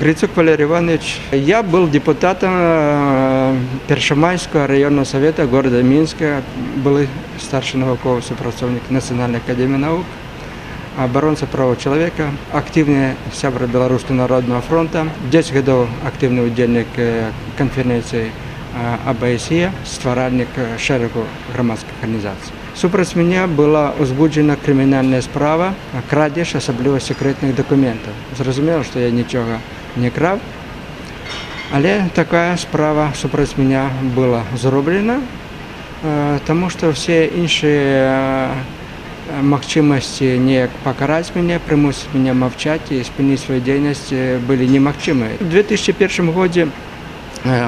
Грицюк Валерий Иванович. Я был депутатом Першамайского районного совета города Минска, был старший науковый супрацоўнік Национальной академии наук, абаронца правоў чалавека, актыўны сябра Беларускага народнага фронта, 10 гадоў актыўны удзельнік канферэнцыі АБСЕ, стваральнік шэрагу грамадскіх арганізацый. Супраць мяне была узбуджана крымінальная справа: крадзеж асабліва секрэтных дакументаў. Зразумела, што я нічога не краў, але такая справа супраць меня была зроблена, таму што ўсе іншыя магчымасці неяк пакараць мяне, прымусіць мяне маўчаць і спыніць сваю дзейнасць былі немагчымыя. У 2001 годзе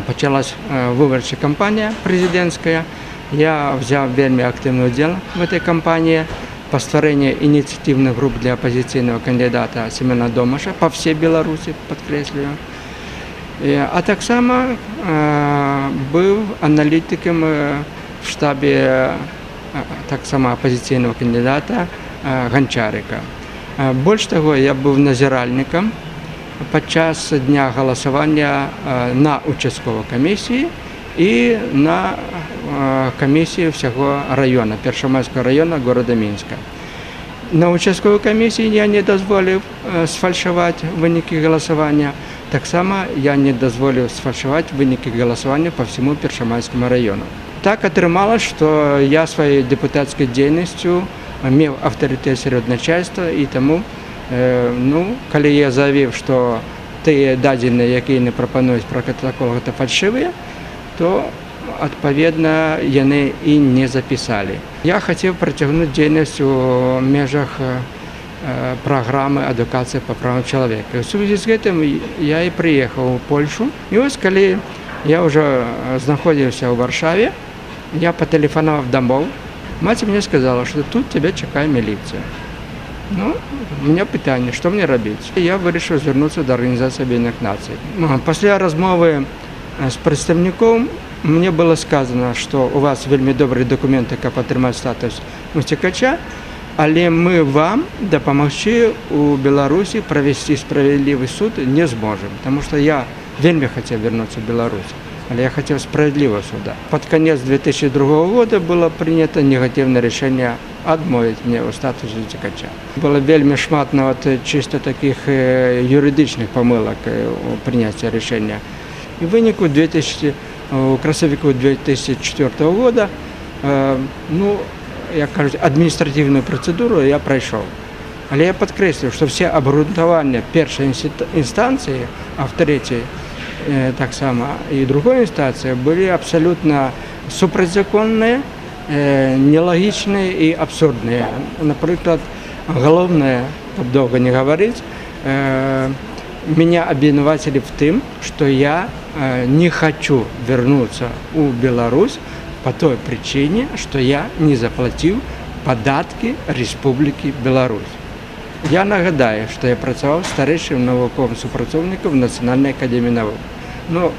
пачалась выбарчая кампанія прэзідэнцкая. Я взяў вельмі актыўны удзел в этой кампаніі па стварэнні ініцыятыўных груп для апазіцыйнага кандыдата Семена Домаша па всей Беларусі, падкрэсліваю. А таксама быў аналітыкам в штабе таксама апазіцыйнага кандыдата Ганчарыка. Больш таго, я быў назіральнікам падчас дня галасавання на участковай камісіі і на камісіі ўсяго раёна, Першамайскага раёна горада Мінска. На участковай камісіі я не дазволіў сфальшаваць вынікі галасавання. Таксама я не дазволіў сфальшаваць вынікі галасавання па всему Першамайскаму раёну. Так атрымалася, што я сваёй дэпутацкай дзейнасцю меў аўтарытэт сярод начальства, і таму, ну, калі я заявіў, што тыя дадзеныя, якія яны прапануюць пра протакол, гэта фальшывыя, то, адпаведна, яны і не запісалі. Я хацеў працягнуць дзейнасць у межах праграмы адукацыі па правам чалавека. У сувязі з гэтым я і прыехаў у Польшу. І вось, калі я ўжо знаходзіўся ў Варшаве, я патэлефанаваў дамоў. Маці мне сказала, што тут цябе чакае міліцыя. Ну, у меня пытанне, што мне рабіць? Я вырашыў звярнуцца да Арганізацыі Аб'яднаных Нацый. Ну, пасля размовы з прадстаўніком мне было сказано, што у вас вельмі добрыя дакументы, каб атрымаць статус уцекача, але мы вам дапамагчы у Беларусі правесці справядлівы суд не зможам, потому что я вельмі хацеў вярнуцца ў Беларусь, але я хацеў справядлівага суда. Пад канец 2002 года было прынята негатыўнае рашэнне адмовіць мне ў статусе уцекача. Было вельмі шмат нават чыста такіх юрыдычных памылак у прыняцці рашэння. І ў выніку 2000, у красавіку 2004 года, ну, як кажуць, адміністратыўную працэдуру я прайшоў. Але я падкрэслю, што все абгрунтавання першай інстанцыі, а в трэцяй таксама і другой інстанцыі былі абсалютна супрацьзаконныя, нелагічныя і абсурдныя. Напрыклад, галоўнае, каб доўга не гаварыць, меня абвінавацілі в тым, што я не хочу вернуться ў Беларусь по той причине, что я не заплатил падаткі Республікі Беларусь. Я нагадаю, што я працаваў старэйшым навуковым супрацоўнікам Нацыянальнай акадэміі навук. Ну,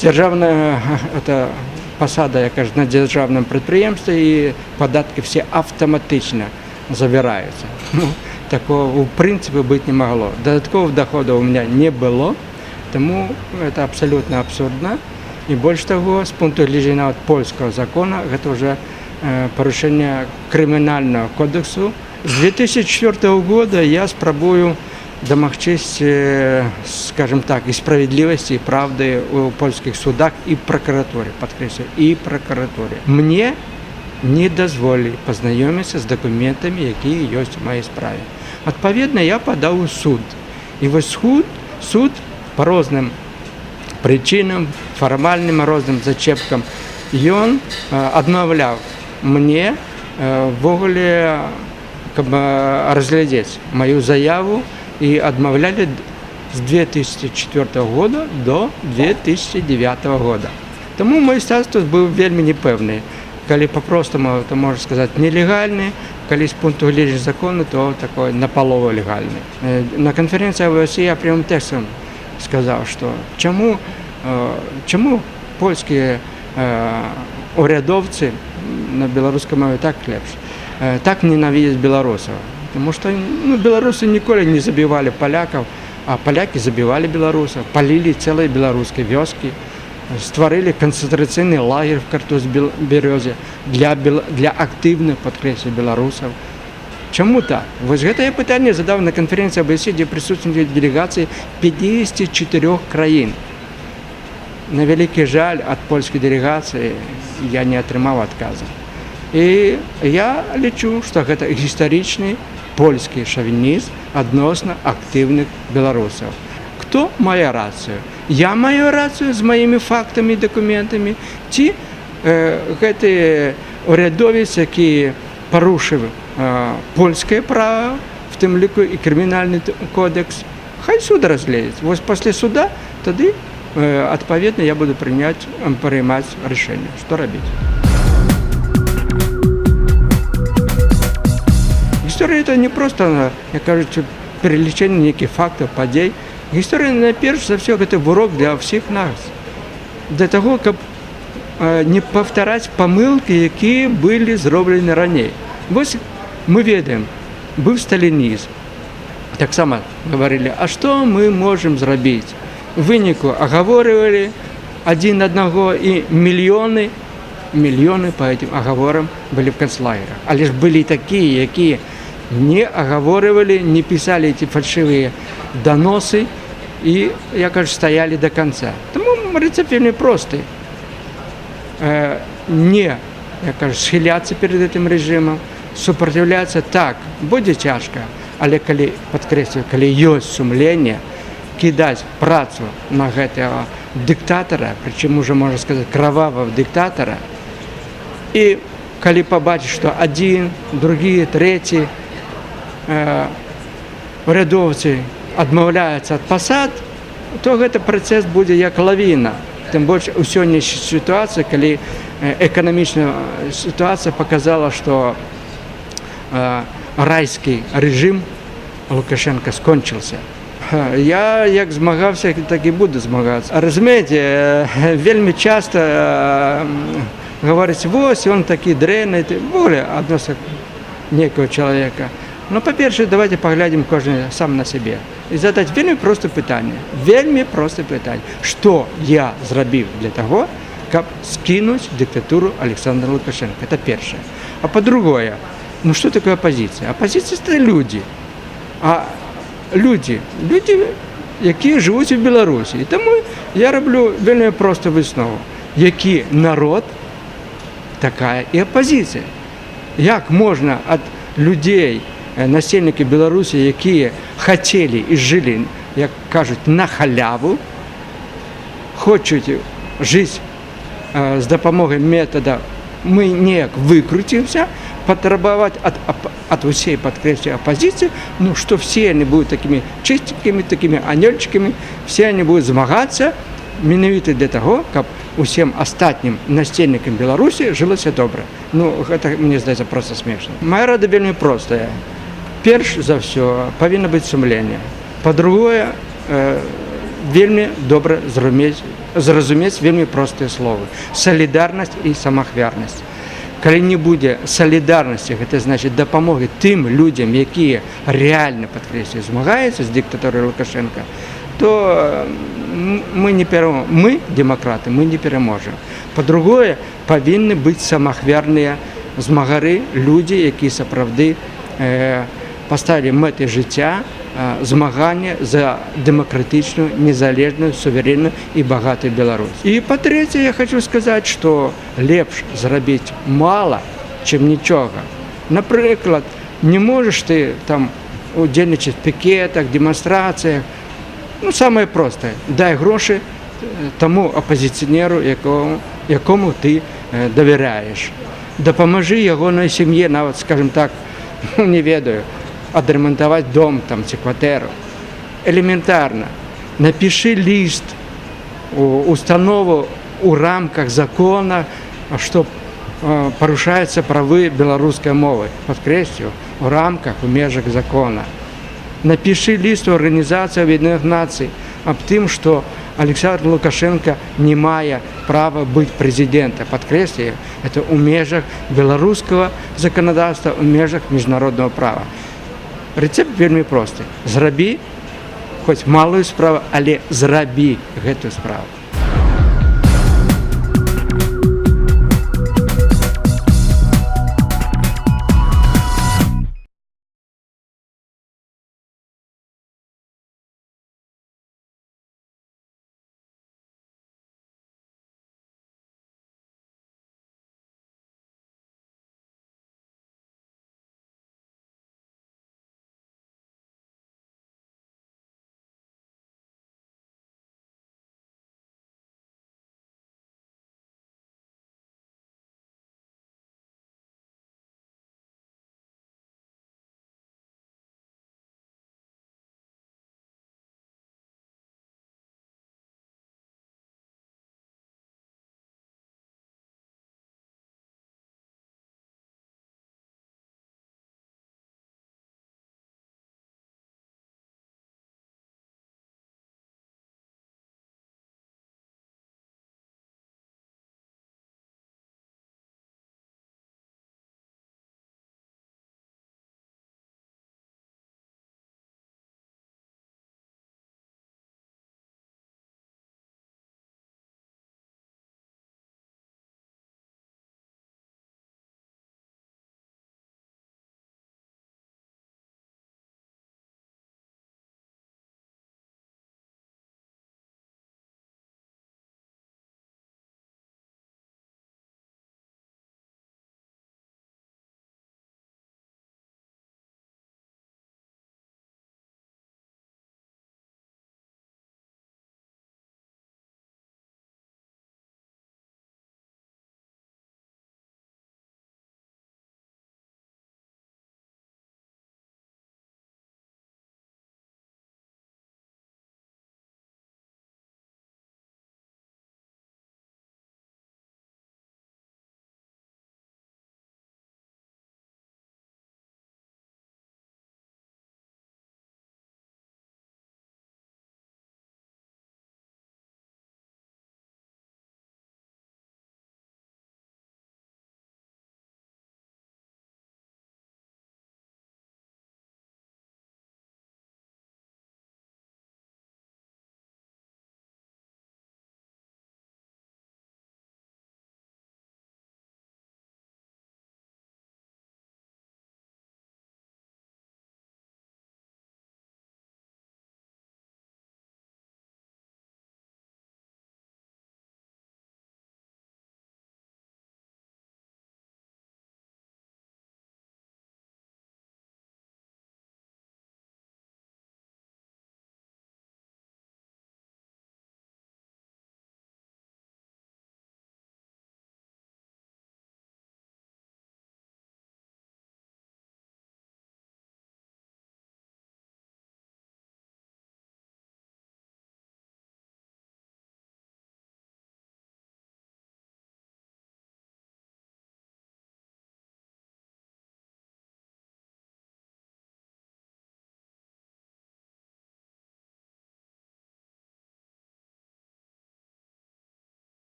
дзяржаўная это пасада, яка ж на дзяржаўным прадпрыемстве, і падаткі все автоматычна забіраюцца. Ну, такого в прынцыпе быць не магло. Дадатковых доходаў у меня не было, таму это абсолютно абсурдна. І больш таго, з пункту гледжання нават польскага закона, гэта уже парушэнне крымінальнага кодексу. З 2004 года я спрабую дамагчыся, скажем так, і справядлівасці, і праўды ў польскіх судах і пракуратуры, падкрэслю, і пракуратуры. Мне не дазволілі пазнаёміцца з дакументамі, якія ёсць у маёй справе. Адпаведна, я падаў у суд. І вось суд па розным прычынам, фармальным розным зачэпкам, ён адмаўляў мне увогуле, каб разглядзець маю заяву, і адмаўлялі з 2004 года до 2009 года. Таму мой статус быў вельмі непэўны. Калі па-простаму, то можна сказаць, нелегальны, калі з пункту гледжання закону, то такой напалову легальны. На канферэнцыі АБСЕ я прямым тэкстам сказаў, што чаму польскія урядовцы, на беларускай мове так лепш, так ненавидят беларусаў. Потому что, ну, беларусы ніколі не забівалі палякаў. А палякі забівалі беларусаў, палілі цэлыя беларускія вёскі, стварылі канцэнтрацыйны лагер в Картуз-Бяроззе для актыўных, падкрэслю, беларусаў. Чаму так? Вось гэтае пытанне задаў на канферэнцыі АБСЕ, дзе прысутнічалі дэлегацыі 54 краін. На вялікі жаль, ад польскай дэлегацыі я не атрымаў адказу. І я лічу, што гэта гістарычны польскі шавінізм адносна актыўных беларусаў. Хто мае рацыю? Я маю рацыю з маімі фактамі і дакументамі, ці гэты урядовец, які парушыў польскае права, в тым ліку і крымінальны кодекс, хай суд разгледзіць. Вось пасля суда тады адпаведна я буду прыймаць рашэнне, што рабіць. Гісторыя это не проста, як кажуць, пералічэнне нейкіх фактаў, падзей. Гісторыя, найперш за ўсё, гэта урок для ўсіх нас. Для таго, каб не паўтараць памылкі, якія былі зроблены раней. Вось мы ведаем, быў сталінізм. Таксама гаварылі, а што мы можам зрабіць? У выніку агаворвалі адзін аднаго, і мільёны, мільёны по этим оговорам былі в канцлагерах. Але ж былі такія, якія не оговаривали, не писали эти фальшивые доносы и, я кажу, стояли до конца. Таму рэцэпт вельмі просты. Не, я кажу, схіляцца перед этим режимом, супраціўляцца, так, будзе цяжка, але калі, падкрэслю, калі ёсць сумленне, кідаць працу на гэтага дыктатара, прычым уже можна сказаць кровавого дыктатара, і калі пабачыць, што адзін, другі, трэці урядоўцы адмаўляюцца ад пасад, то гэты працэс будзе як лавіна. Тым больш у сённяшняй сітуацыі, калі эканамічная сітуацыя показала, што райскі рэжым Лукашенко скончыўся. Я як змагався, так і буду змагацца. Разумееце, вельмі часта гаворыць, вось он такі дрэнны, волі адносна некага чалавека. Ну, па-першае, давайте паглядзім кожны сам на сябе і задаць вельмі простае пытанне. Вельмі простае пытанне. Што я зрабіў для таго, каб скінуць дыктатуру Александра Лукашенко? Это першае. А па-другое, ну что такое апозіцыя? Апозіцыя – это людзі. А людзі, якія жывуць у Беларусі. І таму я раблю вельмі простую выснову. Які народ, такая і апозіцыя. Як можна ад людзей, насельнікі Беларусі, якія хацелі і жылі, як кажуць, на халяву, хочуць жыць з дапамогай метада мы неяк выкруцімся, патрабаваць ад усей, падкрэслю, апозіцыі, ну, што все они будут такими чистенькими, такими анёльчиками, все они будут змагацца менавіта для таго, каб усім астатнім насельнікам Беларусі жылося добра. Ну, гэта, мне здаецца, проста смешна. Мая рада вельмі простая. Перш за ўсё, павінна быць сумленне. Па-другое, вельмі добра зразумець вельмі простыя словы. Салідарнасць і самахвярнасць. Калі не будзе салідарнасці, гэта значыць дапамогі тым людзям, якія рэальна, падкрэслю, змагаюцца з дыктатурай Лукашенко, то мы не пераможем. Мы, дэмакраты, мы не пераможам. Па-другое, павінны быць самахвярныя змагары, людзі, якія сапраўды паставілі мэты жыцця, змагання за дэмакратычную, незалежную, суверенную і багатую Беларусь. І па-трэцяе, я хочу сказаць, што лепш зрабіць мала, чым нічога. Напрыклад, не можаш ты там удзельнічаць в пікетах, дэманстрацыях. Ну, самае простае, дай грошы таму апазіцыянеру, якому ты давяраеш. Дапамажы ягонай сям'е, нават, скажем так, ну, не ведаю, адрамантаваць дом там ці кватэру. Элементарна. Напішы ліст у установу у рамках закона, што парушаюцца правы беларускай мовы. Падкрэслю, у рамках, у межах закона. Напішы ліст у Арганізацыю Объединенных Нацый аб тым, што Александр Лукашенко не мае права быць прэзідэнтам. Падкрэслю, это ў межах беларускага заканадаўства, у межах міжнароднага права. Рэцэпт вельмі просты. Зрабі Хоць малую справу, але зрабі гэтую справу.